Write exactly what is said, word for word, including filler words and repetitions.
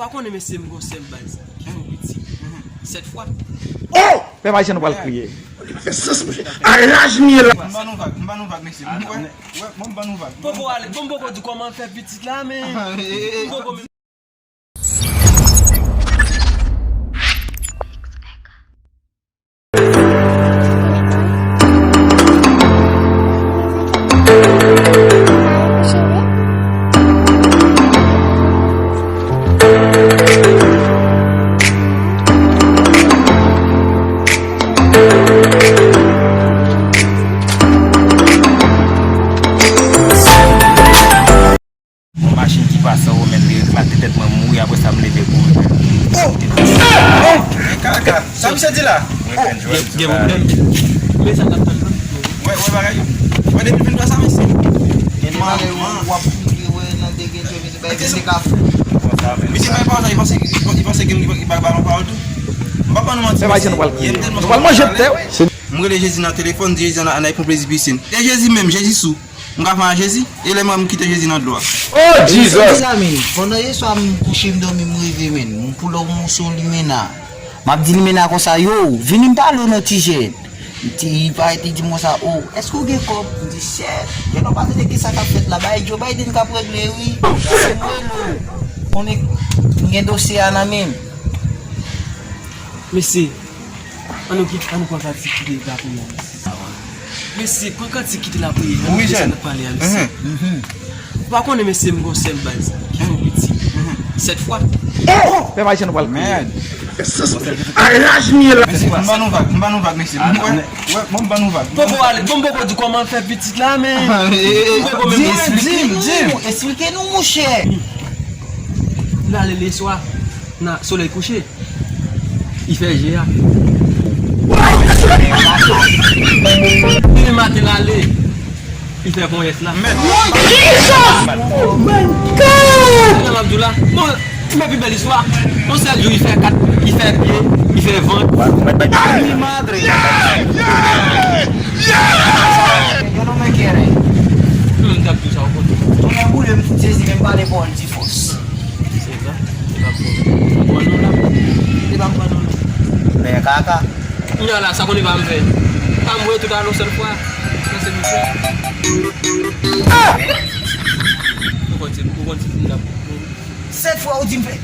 Pa konnen mesye m gon sèl baz ki fè pitit. Sèt fwa. Oh! Pè Mayichèn pral kriye. Fè sans, monchè. A laj m ye la. M ban nou vag, m ban nou vag, mesye. M wè, wè, bon, m ban nou vag. Poko ale, bon, m poko di kòman fè pitit la, men. M poko menm. Yon machin ki pase, ou mèt li eklate tèt mwen mouri, apre sa m leve kouri. Oh! Oh! Kaka, sa misye di la? Oh! Gen, gen pwoblèm. Men sa k ap tann nan. Wè, wè bagay yo. Wè depi venntwa sa, mesye. Gen de bagay w ap kriye, wè, nan degete, mesye, bay vin de kafe. Mesye, bay pawòl sa, li panse, li panse ke m ki bay balon pawòl tou. M pa ban nou manti, mesye. Yè m tèlman sot nan palè. M rele Jezi nan telefòn, di Jezi ann al pran plezi pisin. E Jezi menm, Jezi sou. M ka fè a Jezi? E lè mwen m kite Jezi nan dlo a. Oh, Jesus! Mezanmi, pandan yè swa m kouche, m dòmi, m reve, men. M poulòp yon moso limena. M ap di limena konsa, yo, vini m pale w non ti jèn. Li parèt, li di m konsa, oh, èske w gen kòb? M di, shit, gen lè w pa tande kisa k ap fèt la, bay Joe Biden k ap regle, wi. M rele w. Konnen m gen dosye a nan men m. Mesye, Ann nou kite, ann nou pran kantik kite lapriyè a, mesye. Mesye, pran kantik kite lapriyè a, ann nou kite sa n ap pale a, mesye. Ou pa konnen, mesye, m gon sèl baz ki fè pitit. Sèt fwa. Oh! Pè Mayichèn pral kriye. Mèd. A laj m ye la. Mesye, m ban nou vag, m ban nou vag, mesye. M wè, wè, bon, m ban nou vag. Poko ale, bon, m poko di kòman fè pitit la, men. M poko menm esplike nou. Esplike nou, monchè. M ale leswa, nan solèy kouche. Li fè je a. Li maten l ale. Li fè ponyèt la. Oh my God! Sa m ap di w la. Bon, men pi bèl istwa. Yon sèl jou, li fè kat, li fè pye, li fè vant. Ay, madre! Yo no me quiere. Hmm, m t ap di w sa w konn. Tonnè boule, m fout sezi, men m pale pawòl di fòs. Se vre. Li pa pran non la. Li pa pran non la. Men kaka. Kounye a la, sa konnen pa m fè. Pa m voye tout alon sèl fwa. Nan se misye. Ou konn se, ou konn se moun la. Sèt fwa ou di m fè.